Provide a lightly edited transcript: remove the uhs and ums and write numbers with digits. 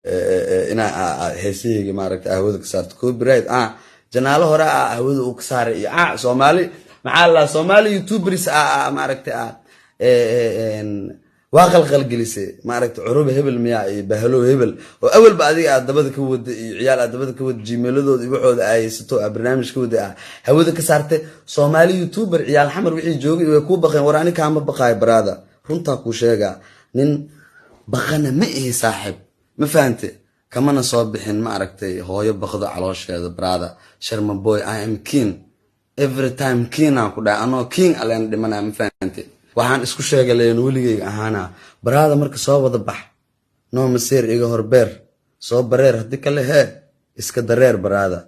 Inaa heesahayga, maaragtay, hawada ka saarto copyright, channelo hore hawada uu ka saaray iyo Soomaali, maxaa la, Soomaali YouTubers, maaragtay, waa qalqalgelisay, maaragtay, curuba hebel miyaa iyo bahalo hebel oo awalba adiga aad dabada ka wada iyo ciyaal aad dabada ka wada, Gmailadooda iyo waxooda ay haysato, aa barnaamij ka wada, hawada ka saartay. Soomaali YouTuber, ciyaal Xamar wixii joogay way kuu baqeen. War, ani kaama baqaayo, brother, runtaa kuu sheegaa. Nin baqana ma ihi, saaxib, ma fahante? Kamana soo bixin, ma aragtay, hooyo baqdo caloosheeda. Brother Sharma Boy, I am king every time, king aan ku dhahay, anoo king aleen dhimanaa, ma fahante? Waxaan isku sheega leen weligeyga ahaana, brother. Marka soo wada bax, noo maseer, iga horbeer, soo bareer, haddii kale hee iska dareer, brother.